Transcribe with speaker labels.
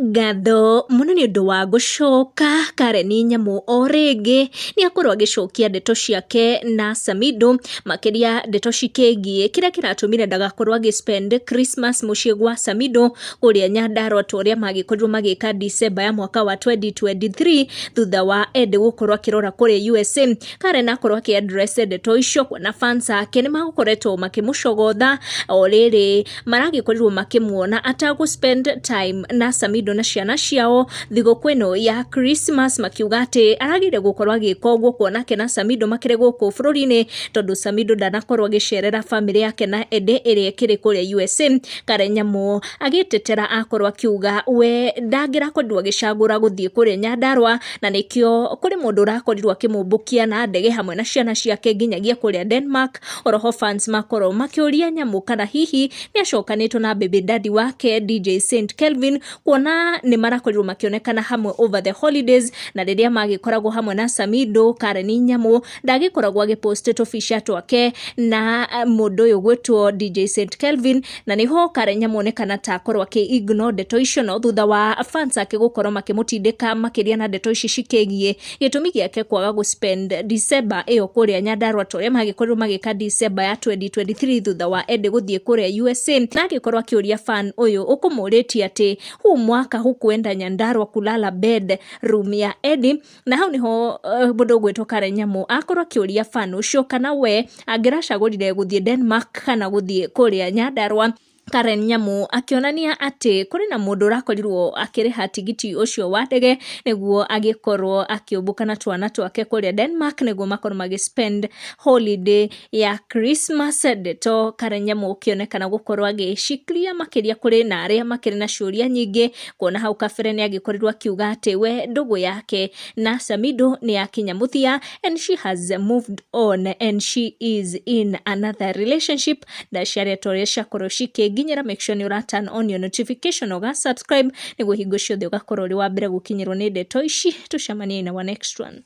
Speaker 1: Ngatho mũno nĩ ũndũ wa gũcoka Karen Nyamu o rĩngĩ nĩ akorwo agĩcokia ndeto ciake na Samido, makĩria ndeto cikĩgiĩ kĩrĩa kĩratũmire ndagakorwo agĩ spend Christmas mũciĩ gwa Samido kũrĩa Nyandarua ta ũrĩa magĩkorirwo magĩka December ya mwaka wa 2023 thutha wa Eddie gũkorwo akĩrora kũrĩa USA. Karen akorwo akĩ address ndeto icio kuona fans ake nĩ magũkoretwo makĩmũcogotha o rĩrĩ maragĩkorirwo makĩmuona atagũ spend time na Samido na ciana ciao thigũkũ ĩno ya Christmas, makiuga atĩ aragĩrĩire gũkorwo agĩka ũguo kuona ke na Samido makĩrĩ gũkũ bũrũri-inĩ tondũ Samido ndanakorwo agĩcerera famĩlĩ yake na Eddie ĩrĩa ĩkĩrĩ kũrĩa USA. Karen Nyamu agĩtetera akorwo akiuga we ndangĩrakorirwo agĩcagũra gũthiĩ kũrĩa Nyandarua na nĩkĩo kũrĩ mũndũ ũrakorirwo akĩmũmbũkia na ndege hamwe na ciana ciake nginyagia kũrĩa Denmark. Oroho fans makorwo makĩũria Nyamu kana hihi nĩ acokanĩtwo na baby daddy wake DJ Saint Kelvin, kuona nĩ marakorirwo makĩonekana hamwe over the holidays, na rĩrĩa magĩkoragwo hamwe na Samido, Karen Nyamu ndagĩkoragwo agĩpost tũbica twake na mũndũ ũyũ gwĩtwo DJ Saint Kelvin, na nĩho Karen Nyamu onekana ta akorwo akĩ ignore ndeto icio. No thutha wa fans ake gũkorwo makĩmũtindĩka makĩria na ndeto ici cikĩgiĩ gĩtũmi gĩake kwaga gũ spend December ĩyo kũrĩa Nyandarua ta ũrĩa magĩkorirwo magĩka December ya 2023 thutha wa Eddie gũthiĩ kũrĩa USA, na agĩkorwo akĩũria fan ũyũ ũkũmũrĩtie atĩ huu mwaka hukuenda Nyandarua kulala bed room ya Eddie. Na hau niho mũndũ ũgwĩtwo Karen Nyamu akorwo akĩũria fan ũcio kana we angĩracagũrire gũthiĩ Denmark kana gũthiĩ kũrĩa Nyandarua. Karen Nyamu akĩonania atĩ kũrĩ na mũndũ ũrakorirwo akĩrĩha tigiti ũcio wa ndege nĩguo agĩkorwo akĩũmbũka na twana twake kũrĩa Denmark nĩguo makorwo magĩ spend holiday ya Christmas. Ndeto Karen Nyamu ũkĩonekana gũkorwo agĩcikiria makĩria kũrĩ na arĩa makĩrĩ na ciũria nyingĩ, kuona hau kabere nĩ agĩkorirwo akiuga atĩ we ndũgũ yake na Samido nĩ yakinya mũthia and she has moved on and she is in another relationship. Ndaciaria ta ũrĩa ciakorwo cikĩnginyĩra, make sure nĩ ũra turn on your notification, ũga subscribe nĩguo hingo ciothe ũgakorwo ũrĩ wa mbere gũkinyĩrwo nĩ ndeto ici. Tũcemanie in our next one.